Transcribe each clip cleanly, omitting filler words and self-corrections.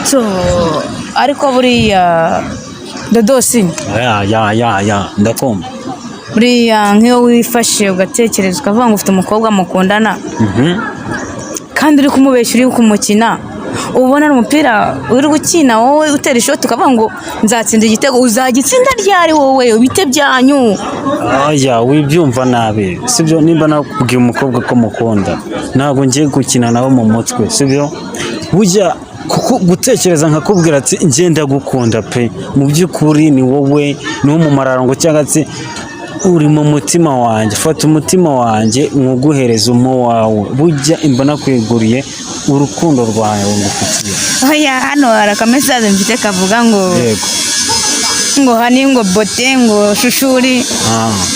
So, ariko buriya Dodosi, Ya, ndakumva. Buriya nk'iyo wifashe ugatekereza, ukavuga ngo ufite umukobwa mukundana, kandi uri kumubeshya, uri kumukina, ubona ari umupira uri gukina, wowe utera ishoti ukavuga ngo nzatsinda igitego, uzagitsinda ryari wowe? Bite byanyu? Oya, wibyumva nabi, sibyo? Nimba nakubwiye umukobwa ko mukunda, ntabwo ngiye gukina nawe mu mutwe, sibyo? Burya kuko gutekereza nkakubwira ati ngenda gukunda pe, mu by'ukuri ni wowe, ni wo mumararongo, cyangwa se uri mu mutima wanjye, fata umutima wanjye nkuguhereza umu wawe, burya imba nakweguriye urukundo rwawe ngufitiye. Oya, hano hari akamessage mfite kavuga ngo ngo honey, ngo beauté, ngo chouchou,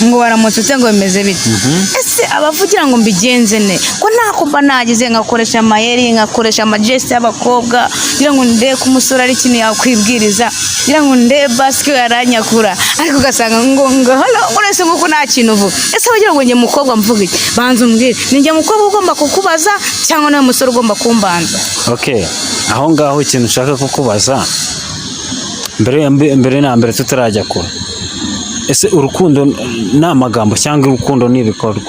ngo waramutse ute, ngo bimeze bite? Ese abavugira ngo mbigenze ne ko ntako mba nagize, nkakoresha amayeri, nkakoresha amagestes y'abakobwa, ngira ngo ndebe ko umusore ari ikintu yakwibwiriza, ngira ngo ndebe basike yaranyakura, ariko ugasanga ngo hano urese nguko nta kintu uvuga. Ese abagira ngo njye mukobwa mvuga iki? Banza umbwire, ni njye mukobwa ugomba kukubaza cyangwa nawe musore ugomba kumbanza? Okay, aho ngaho ikintu ushaka kukubaza mbere na mbere tutarajya kure, ese urukundo ni amagambo cyangwa urukundo ni ibikorwa?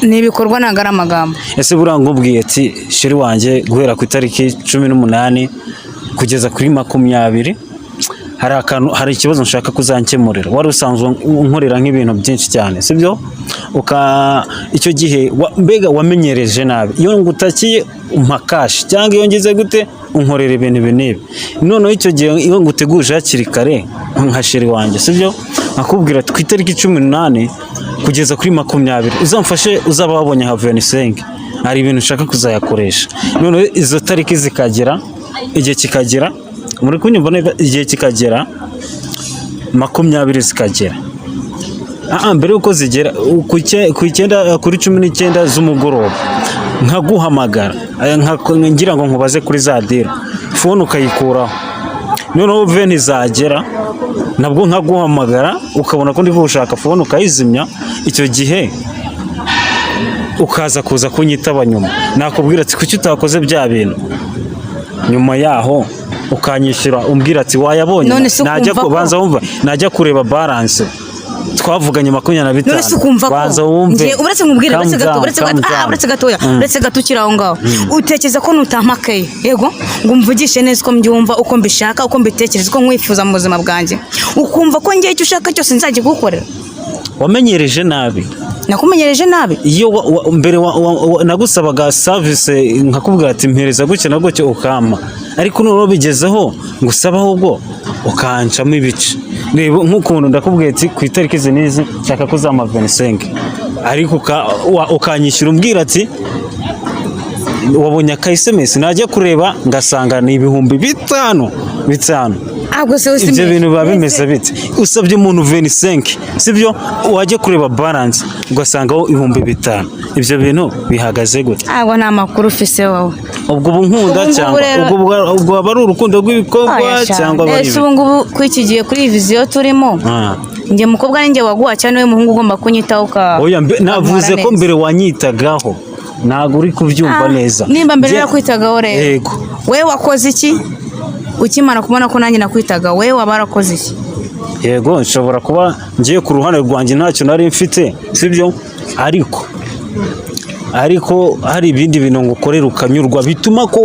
Ni ibikorwa, ntabwo ari amagambo. Ese buriya nkubwiye ati chéri wanjye, guhera ku itariki 18 kugeza kuri 20 hari akantu, hari ikibazo nshaka kuzankemurira, wari usanzwe unkorera nk'ibintu byinshi cyane, sibyo? Uka icyo gihe mbega wamenyereje nabi, iyo ngutakiye umpa cash, cyangwa iyo ngize gute unkorera ibintu ibi n'ibi. Noneho icyo gihe iyo nguteguje hakiri kare nka chéri wanjye, sibyo, nkakubwira ati ku itariki 18 kugeza kuri 20 uzamfashe, uzaba wabonye nka 25, hari ibintu ushaka kuzayakoresha. Noneho izo tariki zikagera, igihe kikagera, muri kunyumva neza, igihe kikagera, 20 zikagera. Mbere yuko zigera ku icyenda, kuri 19 z'umugoroba nkaguhamagara, ngira ngo nkubaze kuri za deal, phone ukayikuraho. Noneho 20 zagera nabwo nkaguhamagara, ukabona ko ndi gushaka phone ukayizimya. Icyo gihe ukaza kuza kunyitaba nyuma, nakubwira ati kuki utakoze bya bintu? Nyuma yaho ukanyishyura umbwira ati wayabonye. None se Najya ukumva banza wumva, najya kureba balance twavuganye makumyabiri na None se bitanu. ukumva ko Banza wumve. Uretse nkubwire, uretse Calm gato, down, uretse calm gato, down. uretse gatoya, uretse gato ukiri aho ngaho. Utekereza ko nutampakaye, yego, ngo umvugishe neza uko mbyumva, uko mbishaka, uko mbitekereza, uko nkwifuza mu buzima bwanjye, ukumva ko ngiye icyo ushaka cyose nzajya kugukorera? Wamenyereje nabi. Nakumenyereje nabi? Iyo mbere nagusabaga service nkakubwira ati mpereza gutya na gutya, ukampa, ariko noneho bigezeho ngusaba ahubwo ukancamo ibice. Reba nk'ukuntu ndakubwiye ati ku itariki izi n'izi nshaka ko uzampa 25, ariko ukanyishyura umbwira ati wabonye aka SMS, najya kureba ngasanga ni 5000 bitanu. Ahubwo se Ibyo bintu biba bimeze bite? Usabye umuntu 25, sibyo, wajya kureba balance ugasangaho 5000, ibyo bintu bihagaze gute? Ntabwo nta makuru ufise wowe. Ubwo ubu nkunda Ubu ngubu cyangwa ubwo aba ari urukundo rw'ibikorwa Oya, sha. cyangwa aba ari Ese ubu ngubu kuri iki gihe, kuri iyi vision turimo, njye mukobwa ni njye waguha cyane, we muhungu ugomba kunyitaho uka Oya, navuze ukantwara ko neza. mbere wanyitagaho, ntabwo uri kubyumva neza. Nimba mbere nakwitagaho rero, Yego. we wakoze iki ukimara kubona ko nanjye nakwitaga? We waba warakoze iki? Yego, nshobora kuba ngiye ku ruhande rwanjye ntacyo nari mfite, sibyo, ariko hari ibindi bintu ngukorera ukanyurwa, bituma ko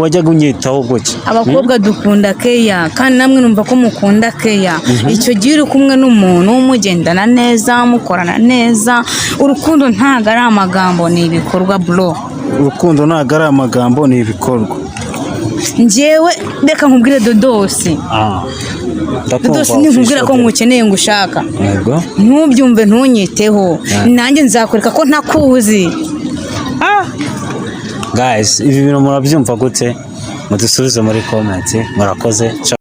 wajyaga unyitaho gutya. Abakobwa dukunda care, kandi namwe numva ko mukunda care. Icyo gihe uri kumwe n'umuntu, mugendana neza, mukorana neza, urukundo ntabwo ari amagambo, ni ibikorwa, bro. Urukundo ntabwo ari amagambo, ni ibikorwa. Njyewe reka nkubwire, Dodosi. Ndakumva. Dodosi, ninkubwira ko Official. nkukeneye, ngo ushaka, Yego. ntubyumve, ntunyiteho, nanjye nzakwereka ko ntakuzi. Guys, ibi bintu murabyumva gute? Mudusubize muri comment. Murakoze. Ciao.